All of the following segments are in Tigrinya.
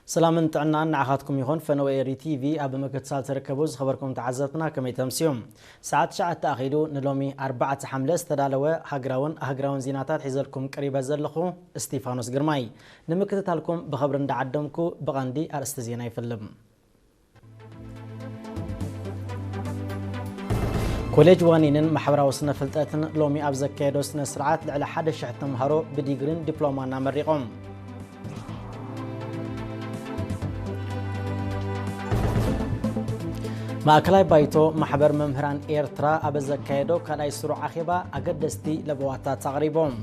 ሰላምን ጥዕናን ንዓኻትኩም ይኹን። ፈነወ ኤሪ ቲቪ ኣብ ምክትታል ትርከቡ ዝኸበርኩም ተዓዘብትና ከመይ ተምስዩ? ሰዓት ትሽዓተ ኣኺሉ ንሎሚ ኣርባዕተ ሓምለ ዝተዳለወ ሃገራውን ኣህግራውን ዜናታት ሒዘልኩም ቀሪበ ዘለኹ እስቲፋኖስ ግርማይ። ንምክትታልኩም ብኸብሪ እንዳዓደምኩ ብቐንዲ ኣርእስቲ ዜና ይፍልም። ኮሌጅ ዋኒንን ማሕበራዊ ስነ ፍልጠትን ሎሚ ኣብ ዘካየዶ ስነ ስርዓት ልዕሊ ሓደ ሽሕ ተምሃሮ ብዲግሪን ዲፕሎማን ኣመሪቖም። ማእከላይ ባይቶ ማሕበር መምህራን ኤርትራ ኣብ ዘካየዶ ካልኣይ ስሩዕ ኣኼባ ኣገደስቲ ለበዋታት ኣቕሪቦም።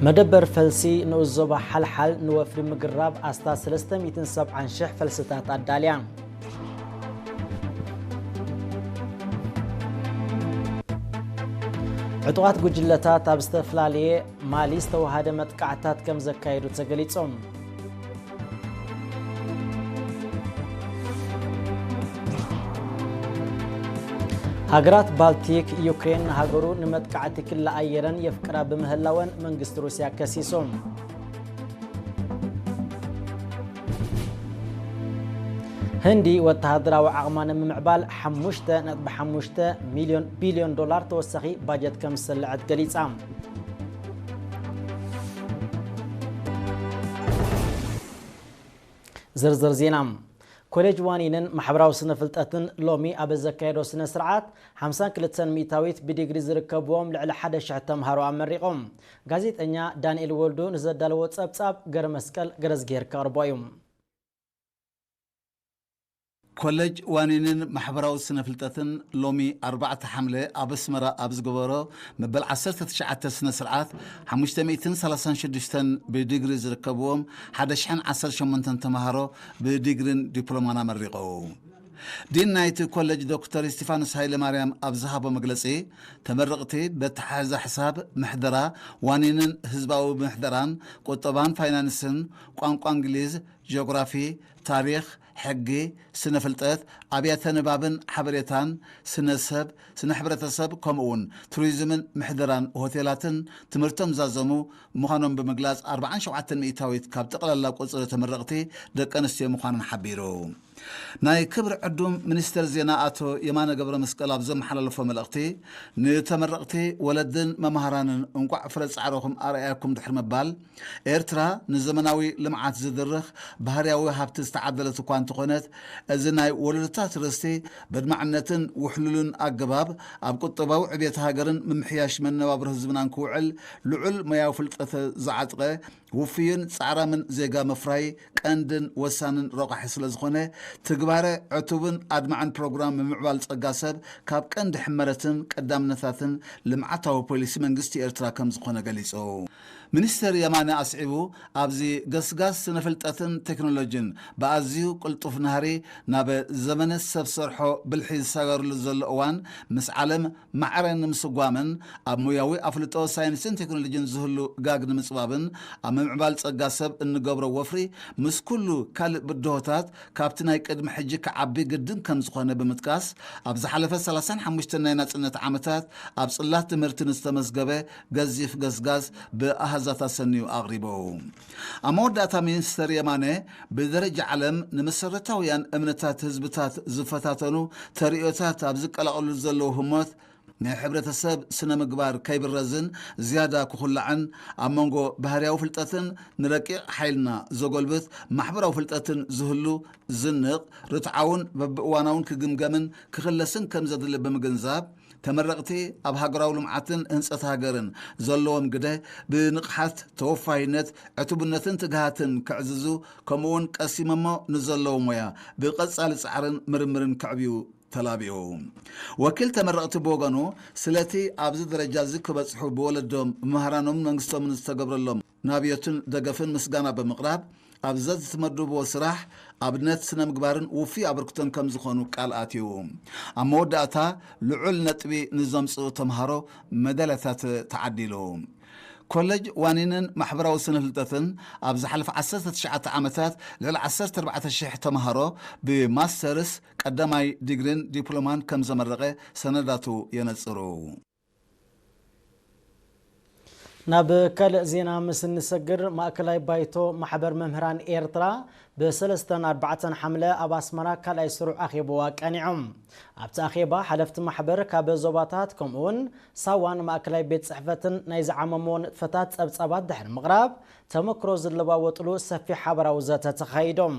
መደበር ፈልሲ ንኡስ ዞባ ሓልሓል ንወፍሪ ምግራብ ኣስታት ሰለስተ ሚእትን ሰብዓን ሽሕ ፈልስታት ኣዳልያ። ዕጡቓት ጉጅለታት ኣብ ዝተፈላለየ ማሊ ዝተወሃደ መጥቃዕታት ከም ዘካየዱ ተገሊጾም። ሃገራት ባልቲክ፣ ዩክሬን ንሃገሩ ንመጥቃዕቲ ክላ ኣየረን የፍቅራ ብምህላወን መንግስቲ ሩስያ ከሲሱ። ህንዲ ወተሃደራዊ ዓቕማ ንምምዕባል ሓሙሽተ ነጥቢ ሓሙሽተ ሚልዮን ቢልዮን ዶላር ተወሳኺ ባጀት ከም ዝሰለዐት ገሊጻ። ዝርዝር ዜና። ኮሌጅ ዋኒንን ማሕበራዊ ስነ ፍልጠትን ሎሚ ኣብ ዘካየዶ ስነ ስርዓት ሓምሳን ክልተን ሚእታዊት ብዲግሪ ዝርከብዎም ልዕሊ ሓደ ሽሕ ተምሃሮ ኣመሪቖም። ጋዜጠኛ ዳንኤል ወልዱ ንዘዳለዎ ጸብጻብ ገረ መስቀል ገረዝጌር ከቕርቦ እዩ። ኮሌጅ ዋኒንን ማሕበራዊ ስነ ፍልጠትን ሎሚ ኣርባዕተ ሓምለ ኣብ ኣስመራ ኣብ ዝገበሮ መበል ዓሰርተ ትሽዓተ ስነ ስርዓት ሓሙሽተ ሚእትን ሰላሳን ሽዱሽተን ብዲግሪ ዝርከብዎም ሓደ ሽሕን ዓሰርተ ሸሞንተን ተምሃሮ ብዲግሪን ዲፕሎማን ኣመሪቖም። ዲን ናይቲ ኮሌጅ ዶክተር እስቲፋኖስ ሃይለማርያም ኣብ ዝሃቦ መግለጺ፣ ተመረቕቲ በተሓሕዛ ሕሳብ፣ ምሕደራ፣ ዋኒንን ህዝባዊ ምሕደራን፣ ቁጠባን ፋይናንስን፣ ቋንቋ እንግሊዝ፣ ጂኦግራፊ፣ ታሪኽ፣ ሕጊ፣ ስነ ፍልጠት፣ ኣብያተ ንባብን ሓበሬታን፣ ስነ ሰብ፣ ስነ ሕብረተሰብ፣ ከምኡ እውን ቱሪዝምን ምሕደራን ሆቴላትን ትምህርቶም ዛዘሙ ምዃኖም ብምግላጽ፣ ኣርባዓን ሸውዓተን ሚእታዊት ካብ ጠቕላላ ቁጽሪ ተመረቕቲ ደቂ ኣንስትዮ ምዃነን ሓቢሩ። ናይ ክብሪ ዕዱም ሚኒስተር ዜና ኣቶ የማነ ገብረ መስቀል ኣብ ዘመሓላለፎ መልእኽቲ፣ ንተመረቕቲ ወለድን መማህራንን እንቋዕ ፍረ ጻዕርኹም ኣርኣያኩም ድሕሪ ምባል፣ ኤርትራ ንዘመናዊ ልምዓት ዝድርኽ ባህርያዊ ሃብቲ ዝተዓደለት እኳ እንተኾነት፣ እዚ ናይ ወለዶታት ርስቲ በድማዕነትን ውሕሉልን ኣገባብ ኣብ ቁጠባዊ ዕብየት ሃገርን ምምሕያሽ መነባብሮ ህዝብናን ክውዕል ልዑል ሞያዊ ፍልጠት ዝዓጥቀ ውፉይን ጻዕራምን ዜጋ ምፍራይ ቀንድን ወሳንን ረቋሒ ስለ ዝኾነ፣ ትግባረ ዕቱብን ኣድማዕን ፕሮግራም ምምዕባል ጸጋ ሰብ ካብ ቀንዲ ሕመረትን ቀዳምነታትን ልምዓታዊ ፖሊሲ መንግስቲ ኤርትራ ከም ዝኾነ ገሊጹ። ሚኒስተር የማነ ኣስዒቡ፣ ኣብዚ ገስጋስ ስነ ፍልጠትን ቴክኖሎጂን ብኣዝዩ ቅልጡፍ ናህሪ ናብ ዘመነ ሰብ ሰርሖ ብልሒ ዝሰጋገረሉ ዘሎ እዋን፣ ምስ ዓለም ማዕረ ንምስጓምን ኣብ ሞያዊ ኣፍልጦ ሳይንስን ቴክኖሎጂን ዝህሉ ጋግ ንምጽባብን ኣብ ምምዕባል ጸጋ ሰብ እንገብሮ ወፍሪ ምስ ኩሉ ካልእ ብድሆታት ካብቲ ናይ ቅድሚ ሕጂ ክዓቢ ግድን ከም ዝኾነ ብምጥቃስ፣ ኣብ ዝሓለፈ ሰላሳን ሓሙሽተን ናይ ናጽነት ዓመታት ኣብ ጽላት ትምህርቲ ንዝተመዝገበ ገዚፍ ገስጋስ ብኣሃዛት ኣሰንዩ ኣቕሪቡ። ኣብ መወዳእታ ሚኒስተር የማነ ብደረጃ ዓለም ንመሰረታውያን እምነታት ህዝብታት ዝፈታተኑ ተርእዮታት ኣብ ዝቀላቐሉ ዘለዉ ህሞት ናይ ሕብረተሰብ ስነ ምግባር ከይብረዝን ዝያዳ ክኹላዕን ኣብ መንጎ ባህርያዊ ፍልጠትን ንረቂቕ ሓይልና ዘጎልብት ማሕበራዊ ፍልጠትን ዝህሉ ዝንቕ ርትዓውን በብእዋናውን ክግምገምን ክኽለስን ከም ዘድሊ ብምግንዛብ ተመረቕቲ ኣብ ሃገራዊ ልምዓትን ህንጸት ሃገርን ዘለዎም ግደ ብንቕሓት፣ ተወፋይነት፣ ዕቱብነትን ትግሃትን ከዕዝዙ፣ ከምኡውን ቀሲሞሞ ንዘለዉ ሞያ ብቐጻሊ ጻዕርን ምርምርን ከዕብዩ ተላቢኡ። ወኪል ተመረቕቲ ብወገኑ፣ ስለቲ ኣብዚ ደረጃ እዚ ክበጽሑ ብወለዶም፣ መምህራኖምን መንግስቶምን ዝተገብረሎም ናብዮትን ደገፍን ምስጋና ብምቕራብ፣ ኣብ ዘዝትመድብዎ ስራሕ ኣብነት ስነ ምግባርን ውፉይ ኣበርክቶን ከም ዝኾኑ ቃል ኣትዩ። ኣብ መወዳእታ ልዑል ነጥቢ ንዘምጽኡ ተምሃሮ መዳልያታት ተዓዲሉ። ኮለጅ ዋኒንን ማሕበራዊ ስነ ፍልጠትን ኣብ ዝሓለፈ ዓሰርተ ትሽዓተ ዓመታት ልዕሊ ዓሰርተ ኣርባዕተ ሽሕ ተምሃሮ ብማስተርስ ቀዳማይ ዲግሪን ዲፕሎማን ከም ዘመረቐ ሰነዳቱ የነጽሩ። ናብ ካልእ ዜና ምስ እንሰግር፣ ማእከላይ ባይቶ ማሕበር መምህራን ኤርትራ ብሰለስተን ኣርባዕተን ሓምለ ኣብ ኣስመራ ካልኣይ ስሩዕ ኣኼባኡ ኣቃኒዖም። ኣብቲ ኣኼባ ሓለፍቲ ማሕበር ካብ ዞባታት ከምኡውን ሳዋን ማእከላይ ቤት ጽሕፈትን ናይ ዝዓመምዎ ንጥፈታት ጸብጻባት ድሕሪ ምቕራብ፣ ተመክሮ ዝለዋወጥሉ ሰፊሕ ሓባራዊ ዘተ ተኻይዶም።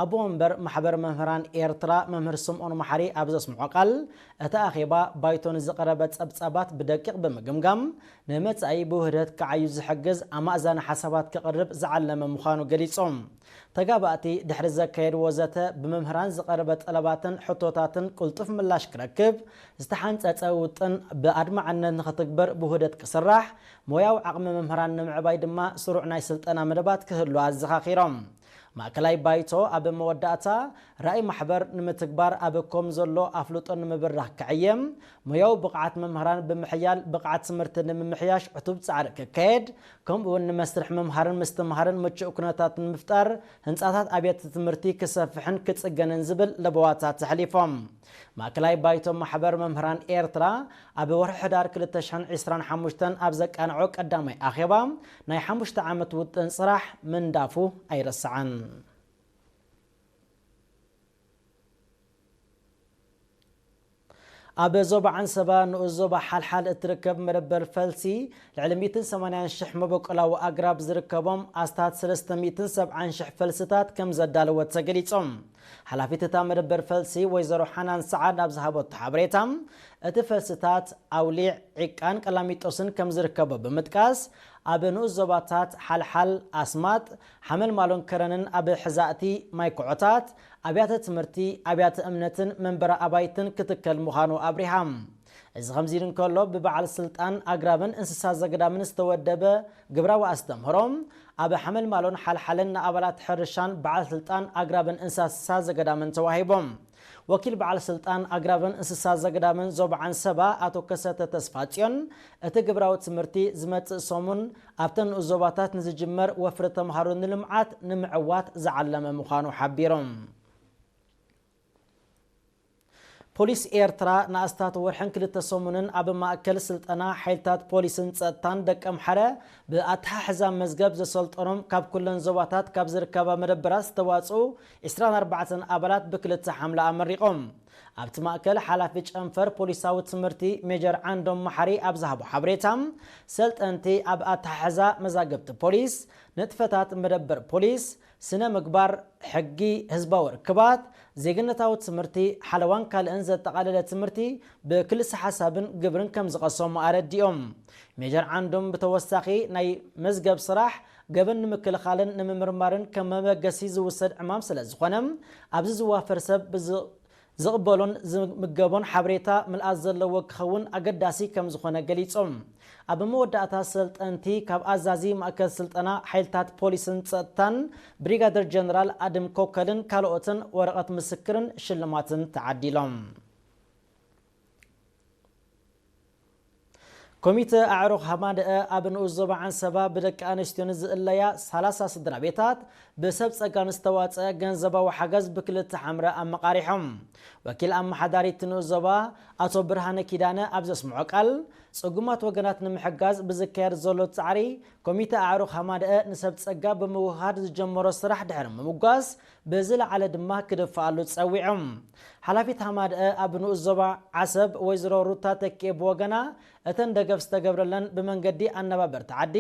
ኣቦ ወንበር ማሕበር መምህራን ኤርትራ መምህር ስምኦን መሓሪ ኣብ ዘስምዖ ቃል፣ እቲ ኣኼባ ባይቶ ንዝቐረበ ጸብጻባት ብደቂቕ ብምግምጋም፣ ንመጻኢ ብውህደት ክዓዩ ዝሕግዝ ኣማእዛኒ ሓሳባት ክቕርብ ዝዓለመ ምዃኑ ገሊጾም። ተጋባእቲ ድሕሪ ዘካየድዎ ዘተ፣ ብመምህራን ዝቐረበ ጠለባትን ሕቶታትን ቅልጡፍ ምላሽ ክረክብ፣ ዝተሓንጸጸ ውጥን ብኣድማዕነት ንኽትግበር ብውህደት ክስራሕ፣ ሞያዊ ዓቕሚ መምህራን ንምዕባይ ድማ ስሩዕ ናይ ስልጠና መደባት ክህሉ ኣዘኻኺሮም። ማእከላይ ባይቶ ኣብ መወዳእታ፣ ራእይ ማሕበር ንምትግባር ኣብ ኮም ዘሎ ኣፍልጦ ንምብራኽ ክዕየም፣ ሞያዊ ብቕዓት መምህራን ብምሕያል ብቕዓት ትምህርቲ ንምምሕያሽ ዕቱብ ጻዕሪ ክካየድ፣ ከምኡ እውን ንመስርሕ ምምሃርን ምስትምሃርን ምቹእ ኩነታት ንምፍጣር ህንጻታት ኣብያተ ትምህርቲ ክሰፍሕን ክጽገንን ዝብል ለበዋታት ኣሕሊፎም። ማእከላይ ባይቶ ማሕበር መምህራን ኤርትራ ኣብ ወርሒ ሕዳር ክልተ ሽሕን ዕስራን ሓሙሽተን ኣብ ዘቃንዖ ቀዳማይ ኣኼባ ናይ ሓሙሽተ ዓመት ውጥን ስራሕ ምንዳፉ ኣይረስዓን። ኣብ ዞባ ዓንሰባ ንኡስ ዞባ ሓልሓል እትርከብ መደበር ፈልሲ ልዕሊ ሚእትን ሰማንያን ሽሕ መበቆላዊ ኣግራብ ዝርከቦም ኣስታት ሰለስተ ሚእትን ሰብዓን ሽሕ ፈልስታት ከም ዘዳለወት ተገሊጾም። ሓላፊት እታ መደበር ፈልሲ ወይዘሮ ሓናን ሰዓድ ኣብ ዝሃበቶ ሓበሬታ፣ እቲ ፈልስታት ኣውሊዕ፣ ዒቃን ቀላሚጦስን ከም ዝርከቦ ብምጥቃስ፣ ኣብ ንኡስ ዞባታት ሓልሓል፣ ኣስማጥ፣ ሓመልማሎን ከረንን ኣብ ሕዛእቲ ማይ ኩዖታት፣ ኣብያተ ትምህርቲ፣ ኣብያተ እምነትን መንበሪ ኣባይትን ክትከል ምዃኑ ኣብሪሃ። እዚ ከምዚ ኢሉ እንከሎ፣ ብበዓል ስልጣን ኣግራብን እንስሳ ዘገዳምን ዝተወደበ ግብራዊ ኣስተምህሮ፣ ኣብ ሓመልማሎን ሓልሓልን ንኣባላት ሕርሻን በዓል ስልጣን ኣግራብን እንስሳ ዘገዳምን ተዋሂቦም። ወኪል በዓል ስልጣን ኣግራብን እንስሳ ዘገዳምን ዞባ ዓንሰባ ኣቶ ከሰተ ተስፋጽዮን፣ እቲ ግብራዊ ትምህርቲ ዝመጽእ ሰሙን ኣብተን ንኡስ ዞባታት ንዝጅመር ወፍሪ ተምሃሮ ንልምዓት ንምዕዋት ዝዓለመ ምዃኑ ሓቢሮም። ፖሊስ ኤርትራ ንኣስታት ወርሕን ክልተ ሰሙንን ኣብ ማእከል ስልጠና ሓይልታት ፖሊስን ጸጥታን ደቀምሓረ ብኣተሓሕዛ መዝገብ ዘሰልጠኖም ካብ ኩለን ዞባታት ካብ ዝርከባ መደበራት ዝተዋጽኡ ዕስራን ኣርባዕተን ኣባላት ብክልተ ሓምለ ኣመሪቖም። ኣብቲ ማእከል ሓላፊ ጨንፈር ፖሊሳዊ ትምህርቲ ሜጀር ዓንዶም መሓሪ ኣብ ዝሃቦ ሓበሬታ፣ ሰልጠንቲ ኣብ ኣተሓሕዛ መዛግብቲ ፖሊስ፣ ንጥፈታት መደበር ፖሊስ፣ ስነ ምግባር፣ ሕጊ፣ ህዝባዊ ርክባት፣ ዜግነታዊ ትምህርቲ፣ ሓለዋን ካልእን ዘጠቓለለ ትምህርቲ ብክልሰ ሓሳብን ግብርን ከም ዝቐሰሙ ኣረዲኦም። ሜጀር ዓንዶም ብተወሳኺ፣ ናይ መዝገብ ስራሕ ገበን ንምክልኻልን ንምምርማርን ከም መበገሲ ዝውሰድ ዕማም ስለ ዝኾነ፣ ኣብዚ ዝዋፈር ሰብ ብዝ-፣ ዝቕበሎን ዝምገቦን ሓበሬታ ምልኣት ዘለዎ ክኸውን ኣገዳሲ ከም ዝኾነ ገሊጾም። ኣብ መወዳእታ፣ ሰልጠንቲ ካብ ኣዛዚ ማእከል ስልጠና ሓይልታት ፖሊስን ጸጥታን ብሪጋደር ጀነራል ኣድም ኮከልን ካልኦትን ወረቐት ምስክርን ሽልማትን ተዓዲሎም። ኮሚተ ኣዕሩኽ ሃማደአ ኣብ ንኡስ ዞባ ዓንሰባ ብደቂ ኣንስትዮ ንዝእለያ ሰላሳ ስድራ ቤታት ብሰብ ጸጋ ንዝተዋጸአ ገንዘባዊ ሓገዝ ብክልተ ሓምረ ኣመቓሪሖም። ወኪል ኣመሓዳሪት ንኡስ ዞባ ኣቶ ብርሃነ ኪዳነ ኣብ ዘስምዖ ቃል፣ ጽጉማት ወገናት ንምሕጋዝ ብዝካየድ ዘሎ ጻዕሪ፣ ኮሚተ ኣዕሩኽ ሃማደአ ንሰብ ጸጋ ብምውህሃድ ዝጀመሮ ስራሕ ድሕሪ ምምጓስ፣ ብዝለዓለ ድማ ክድፍኣሉ ጸዊዖም። ሓላፊት ሃማደአ ኣብ ንኡስ ዞባ ዓሰብ ወይዘሮ ሩታ ተኪኤ ብወገና፣ እተን ደገፍ ዝተገብረለን ብመንገዲ ኣነባበርቲ ዓዲ፣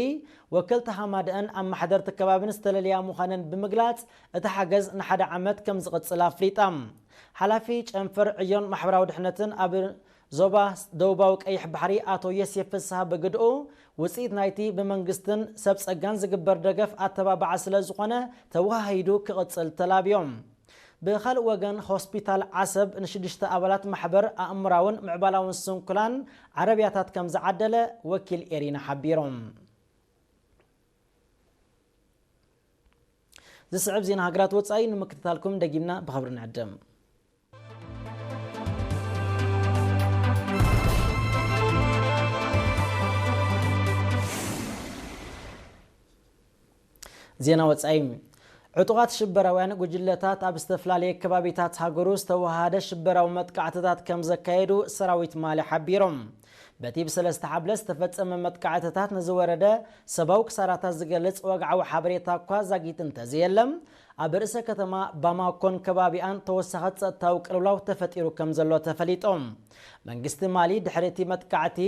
ወከልቲ ሃማደአን ኣመሓደርቲ ከባብን ዝተለለያ ምዃነን ብምግላጽ፣ እቲ ሓገዝ ንሓደ ዓመት ከም ዝቕጽል ኣፍሊጣ። ሓላፊ ጨንፈር ዕዮን ማሕበራዊ ድሕነትን ኣብ ዞባ ደቡባዊ ቀይሕ ባሕሪ ኣቶ ዮሴፍ ፍስሃ ብግድኡ፣ ውጽኢት ናይቲ ብመንግስትን ሰብ ጸጋን ዝግበር ደገፍ ኣተባባዒ ስለ ዝኾነ፣ ተወሃሂዱ ክቕጽል ተላብዮም። ብኻልእ ወገን፣ ሆስፒታል ዓሰብ ንሽዱሽተ ኣባላት ማሕበር ኣእምራውን ምዕባላውን ስንኩላን ዓረብያታት ከም ዝዓደለ ወኪል ኤሪና ሓቢሮም። ዝስዕብ ዜና ሃገራት ወጻኢ ንምክትታልኩም ደጊምና ብኽብሪ ንዕድም። ዜና ወጻኢ። ዕጡቓት ሽበራውያን ጉጅለታት ኣብ ዝተፈላለየ ከባቢታት ሃገሩ ዝተወሃደ ሽበራዊ መጥቃዕትታት ከም ዘካየዱ ሰራዊት ማሊ ሓቢሮም። በቲ ብሰለስተ ሓብለ ዝተፈጸመ መጥቃዕትታት ንዝወረደ ሰብኣዊ ክሳራታት ዝገልጽ ወግዓዊ ሓበሬታ እኳ ዛጊት እንተዘየለ፣ ኣብ ርእሰ ከተማ ባማኮን ከባቢኣን ተወሳኺ ጸጥታዊ ቅልውላው ተፈጢሩ ከም ዘሎ ተፈሊጡ። መንግስቲ ማሊ ድሕሪ እቲ መጥቃዕቲ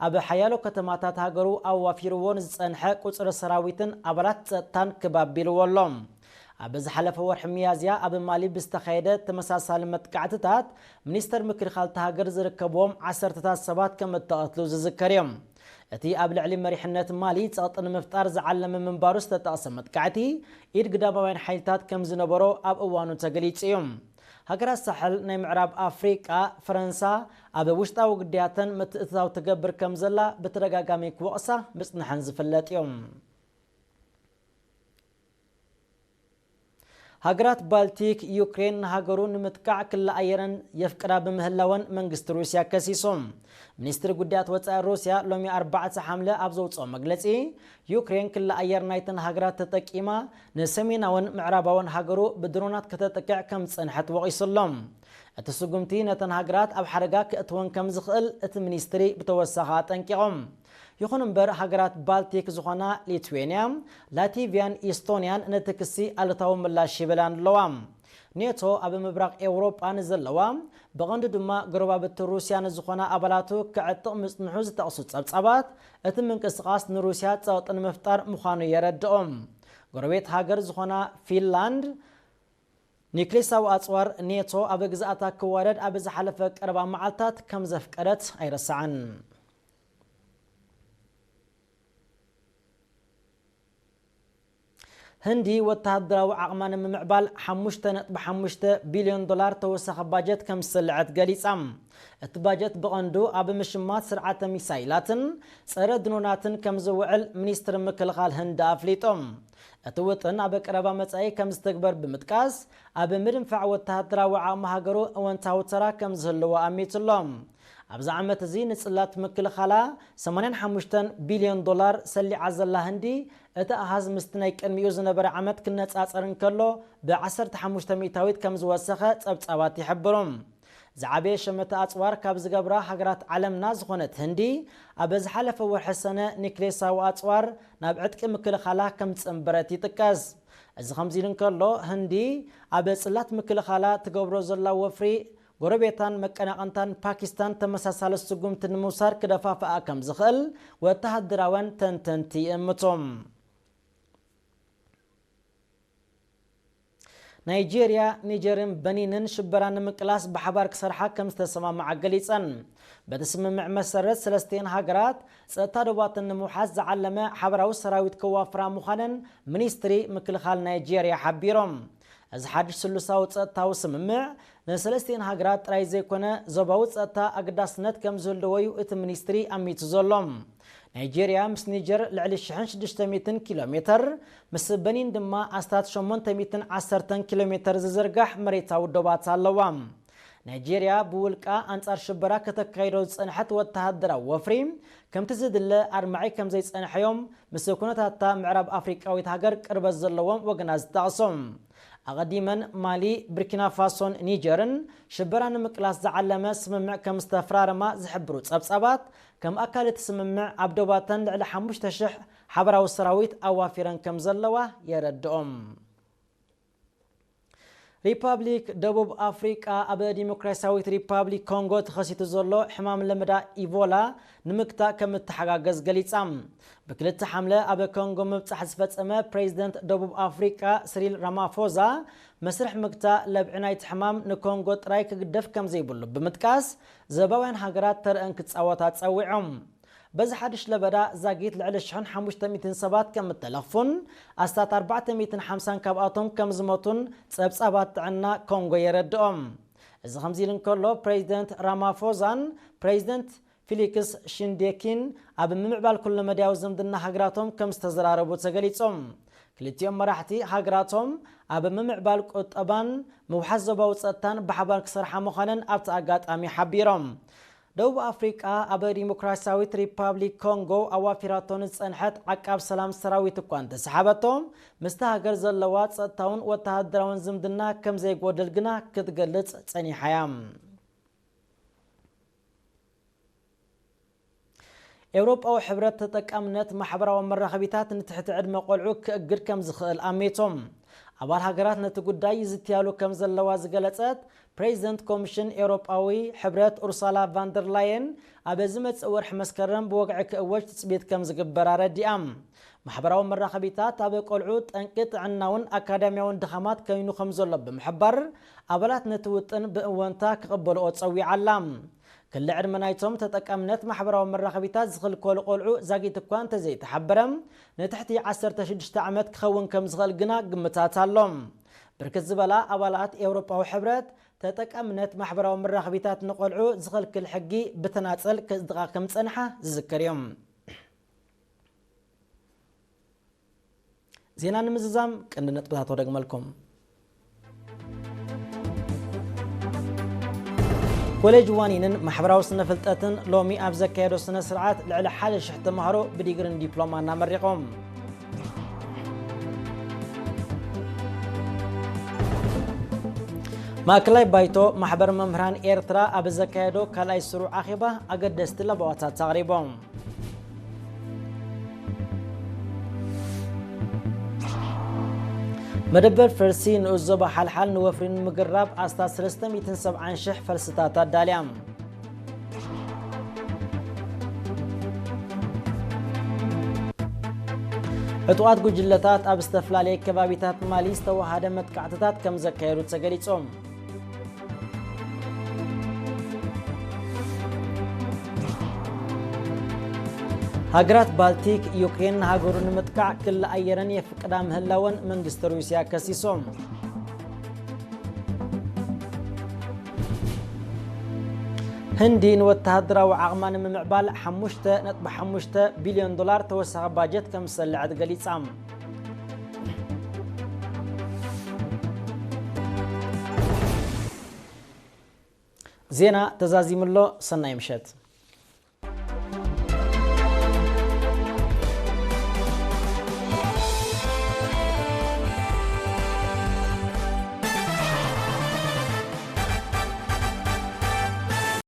ኣብ ሓያሎ ከተማታት ሃገሩ ኣዋፊርዎ ንዝጸንሐ ቁጽሪ ሰራዊትን ኣባላት ጸጥታን ክብ ኣቢልዎ ኣሎ። ኣብ ዝሓለፈ ወርሒ ሚያዝያ ኣብ ማሊ ብዝተኻየደ ተመሳሳሊ መጥቃዕትታት፣ ሚኒስተር ምክልኻል እታ ሃገር ዝርከብዎም ዓሰርተታት ሰባት ከም እተቐትሉ ዝዝከር እዩ። እቲ ኣብ ልዕሊ መሪሕነት ማሊ ጸቕጢ ንምፍጣር ዝዓለመ ምንባሩ ዝተጠቕሰ መጥቃዕቲ፣ ኢድ ግዳማውያን ሓይልታት ከም ዝነበሮ ኣብ እዋኑ ተገሊጹ እዩ። ሃገራት ሳሕል ናይ ምዕራብ ኣፍሪቃ፣ ፈረንሳ ኣብ ውሽጣዊ ግዳያተን ምትእትታው ትገብር ከም ዘላ ብተደጋጋሚ ክወቕሳ ምጽንሐን ዝፍለጥ እዩ። ሃገራት ባልቲክ፣ ዩክሬን ንሃገሩ ንምጥቃዕ ክልኣየረን የፍቅዳ ብምህላወን መንግስቲ ሩስያ ከሲሱ። ሚኒስትሪ ጉዳያት ወጻኢ ሩስያ ሎሚ ኣርባዕተ ሓምለ ኣብ ዘውጽኦ መግለጺ፣ ዩክሬን ክልኣየር ናይተን ሃገራት ተጠቂማ ንሰሜናውን ምዕራባውን ሃገሩ ብድሮናት ከተጥቅዕ ከም ዝጸንሐት ወቒሱ ኣሎ። እቲ ስጉምቲ ነተን ሃገራት ኣብ ሓደጋ ክእትወን ከም ዝኽእል እቲ ሚኒስትሪ ብተወሳኺ ኣጠንቂቖም። ይኹን እምበር፣ ሃገራት ባልቲክ ዝኾና ሊትዌንያ፣ ላቲቪያን ኢስቶንያን ነቲ ክሲ ኣሉታዊ ምላሽ ሂበላን ኣለዋ። ኔቶ ኣብ ምብራቕ ኤውሮጳ ንዘለዋ፣ ብቐንዱ ድማ ጎረባብቲ ሩስያ ንዝኾና ኣባላቱ ክዕጥቕ ምጽንሑ ዝጠቕሱ ጸብጻባት፣ እቲ ምንቅስቓስ ንሩስያ ጸቕጢ ንምፍጣር ምዃኑ የረድኦም። ጎረቤት ሃገር ዝኾና ፊንላንድ፣ ኒክሌሳዊ ኣጽዋር ኔቶ ኣብ ግዝኣታ ክዋደድ ኣብ ዝሓለፈ ቀረባ መዓልታት ከም ዘፍቀደት ኣይረሳዕን። ህንዲ ወተሃደራዊ ዓቕማ ንምምዕባል ሓሙሽተ ነጥቢ ሓሙሽተ ቢልዮን ዶላር ተወሳኺ ባጀት ከም ዝስልዐት ገሊጻ። እቲ ባጀት ብቐንዱ ኣብ ምሽማት ስርዓተ ሚሳይላትን ጸረ ድሮናትን ከም ዝውዕል ሚኒስትሪ ምክልኻል ህንዲ ኣፍሊጡ። እቲ ውጥን ኣብ ቀረባ መጻኢ ከም ዝትግበር ብምጥቃስ፣ ኣብ ምድንፋዕ ወተሃደራዊ ዓቕሚ ሃገሩ እወንታዊ ተራ ከም ዝህልዎ ኣሚቱ ኣሎ። ኣብዚ ዓመት እዚ ንጽላት ምክልኻላ ሰማንያን ሓሙሽተን ቢልዮን ዶላር ሰሊዓ ዘላ ህንዲ፣ እቲ ኣሃዝ ምስቲ ናይ ቅድሚኡ ዝነበረ ዓመት ክነጻጸር እንከሎ፣ ብዓሰርተ ሓሙሽተ ሚእታዊት ከም ዝወሰኸ ጸብጻባት ይሕብሩ። ዝዓበየ ሸመተ ኣጽዋር ካብ ዝገብራ ሃገራት ዓለምና ዝኾነት ህንዲ፣ ኣብ ዝሓለፈ ወርሒ ሰነ ኒክሌሳዊ ኣጽዋር ናብ ዕጥቂ ምክልኻላ ከም ዝጽንበረት ይጥቀስ። እዚ ከምዚ ኢሉ እንከሎ፣ ህንዲ ኣብ ጽላት ምክልኻላ ትገብሮ ዘላ ወፍሪ፣ ጎረቤታን መቀናቕንታን ፓኪስታን ተመሳሳሊ ስጉምቲ ንምውሳድ ክደፋፍኣ ከም ዝኽእል ወተሃደራውያን ተንተንቲ ይእምቱ። ናይጄርያ፣ ኒጀርን በኒንን ሽበራ ንምቅላስ ብሓባር ክሰርሓ ከም ዝተሰማምዓ ገሊጸን። በቲ ስምምዕ መሰረት፣ ሰለስቲኤን ሃገራት ጸጥታ ዶባተን ንምውሓስ ዝዓለመ ሓበራዊ ሰራዊት ከዋፍራ ምዃነን ሚኒስትሪ ምክልኻል ናይጄርያ ሓቢሮም። እዚ ሓድሽ ስሉሳዊ ጸጥታዊ ስምምዕ ንሰለስቲኤን ሃገራት ጥራይ ዘይኮነ፣ ዞባዊ ጸጥታ ኣገዳስነት ከም ዝህልዎ እዩ እቲ ሚኒስትሪ ኣሚቱ ዘሎ። ናይጄርያ ምስ ኒጀር ልዕሊ ሽሕን ሽዱሽተ ሚእትን ኪሎ ሜተር፣ ምስ በኒን ድማ ኣስታት ሸሞንተ ሚእትን ዓሰርተን ኪሎ ሜተር ዝዝርጋሕ መሬታዊ ዶባት ኣለዋ። ናይጄርያ ብውልቃ ኣንጻር ሽበራ ከተካይዶ ዝጸንሐት ወተሃደራዊ ወፍሪ፣ ከምቲ ዝድለ ኣድማዒ ከም ዘይጸንሐዮም ምስ ኩነታታ ምዕራብ ኣፍሪቃዊት ሃገር ቅርበት ዘለዎም ወገናት ዝጠቕሱ። ኣቐዲመን ማሊ፣ ቡርኪና ፋሶን ኒጀርን ሽበራ ንምቅላስ ዝዓለመ ስምምዕ ከም ዝተፈራረማ ዝሕብሩ ጸብጻባት፣ ከም ኣካል እቲ ስምምዕ ኣብ ዶባተን ልዕሊ ሓሙሽተ ሽሕ ሓበራዊ ሰራዊት ኣዋፊረን ከም ዘለዋ የረድኦም። ሪፓብሊክ ደቡብ ኣፍሪቃ ኣብ ዲሞክራሲያዊት ሪፓብሊክ ኮንጎ ተኸሲቱ ዘሎ ሕማም ለመዳ ኢቦላ ንምግታእ ከም እተሓጋገዝ ገሊጻ። ብክልተ ሓምለ ኣብ ኮንጎ ምብጻሕ ዝፈጸመ ፕሬዚደንት ደቡብ ኣፍሪቃ ስሪል ራማፎዛ፣ መስርሕ ምግታእ ለብዒ ናይቲ ሕማም ንኮንጎ ጥራይ ክግደፍ ከም ዘይብሉ ብምጥቃስ፣ ዘባውያን ሃገራት ተረአን ክጻወታ ጸዊዖም። በዚ ሓድሽ ለበዳ ዛጊት ልዕሊ ሽሕን ሓሙሽተ ሚእትን ሰባት ከም እተለኽፉን ኣስታት ኣርባዕተ ሚእትን ሓምሳን ካብኣቶም ከም ዝሞቱን ጸብጻባት ጥዕና ኮንጎ የረድኦም። እዚ ከምዚ ኢሉ እንከሎ፣ ፕሬዚደንት ራማፎዛን ፕሬዚደንት ፊሊክስ ሽንዴኪን ኣብ ምምዕባል ኩለመዳያዊ ዝምድና ሃገራቶም ከም ዝተዘራረቡ ተገሊጾም። ክልቲኦም መራሕቲ ሃገራቶም ኣብ ምምዕባል ቁጠባን ምውሓስ ዞባዊ ጸጥታን ብሓባር ክሰርሓ ምዃነን ኣብቲ ኣጋጣሚ ሓቢሮም። ደቡብ ኣፍሪቃ ኣብ ዲሞክራሲያዊት ሪፓብሊክ ኮንጎ ኣዋፊራቶ ንዝጸንሐት ዓቃብ ሰላም ሰራዊት እኳ እንተሰሓበቶ፣ ምስቲ ሃገር ዘለዋ ጸጥታውን ወተሃደራውን ዝምድና ከም ዘይጎድል ግና ክትገልጽ ጸኒሓ እያ። ኤውሮጳዊ ሕብረት ተጠቃምነት ማሕበራዊ መራኸቢታት ንትሕቲ ዕድመ ቆልዑ ክእግድ ከም ዝኽእል ኣሜቶም። ኣባል ሃገራት ነቲ ጉዳይ ይዝትያሉ ከም ዘለዋ ዝገለጸት ፕሬዚደንት ኮሚሽን ኤውሮጳዊ ሕብረት ኡርሳላ ቫንደር ላየን፣ ኣብ ዝመጽእ ወርሒ መስከረም ብወግዒ ክእወጅ ትጽቢት ከም ዝግበር ኣረዲኣ። ማሕበራዊ መራኸቢታት ኣብ ቆልዑ ጠንቂ ጥዕናውን ኣካዳሚያውን ድኻማት ከይኑ ከም ዘሎ ብምሕባር፣ ኣባላት ነቲ ውጥን ብእወንታ ክቕበልኦ ጸዊዓ ኣላ። ክሊ ዕድመ ናይቶም ተጠቃምነት ማሕበራዊ መራኸቢታት ዝኽልከሉ ቆልዑ ዛጊት እኳ እንተዘይተሓበረ፣ ንትሕቲ ዓሰርተ ሽዱሽተ ዓመት ክኸውን ከም ዝኽእል ግና ግምታት ኣሎ። ብርክት ዝበላ ኣባላት ኤውሮጳዊ ሕብረት ተጠቃምነት ማሕበራዊ መራኸቢታት ንቆልዑ ዝኽልክል ሕጊ ብተናጸል ክጽድቓ ከም ዝጸንሓ ዝዝከር እዩ። ዜና ንምዝዛም ቀንዲ ነጥብታት ወደግመልኩም። ኮሌጅ ዋኒንን ማሕበራዊ ስነ ፍልጠትን ሎሚ ኣብ ዘካየዶ ስነ ስርዓት ልዕሊ ሓደ ሽሕ ተምሃሮ ብዲግሪን ዲፕሎማን ኣመሪቖም። ማእከላይ ባይቶ ማሕበር መምህራን ኤርትራ ኣብ ዘካየዶ ካልኣይ ስሩዕ ኣኼባ ኣገደስቲ ለበዋታት ኣቕሪቦም። መደበር ፈልሲ ንኡስ ዞባ ሓልሓል ንወፍሪ ንምግራብ ኣስታት ሰለስተ ሚእትን ሰብዓን ሽሕ ፈልስታት ኣዳልያ። ዕጡቓት ጉጅለታት ኣብ ዝተፈላለየ ከባቢታት ማሊ ዝተወሃደ መጥቃዕትታት ከም ዘካየዱ ተገሊጾም። ሃገራት ባልቲክ፣ ዩክሬን ንሃገሩ ንምጥቃዕ ክሊ ኣየረን የፍቅዳ ምህላወን መንግስቲ ሩስያ ከሲሶም። ህንዲ ንወተሃደራዊ ዓቕማ ንምምዕባል ሓሙሽተ ነጥቢ ሓሙሽተ ቢልዮን ዶላር ተወሳኺ ባጀት ከም ዝሰልዐት ገሊጻ። ዜና ተዛዚሙ ኣሎ። ሰናይ ምሸት።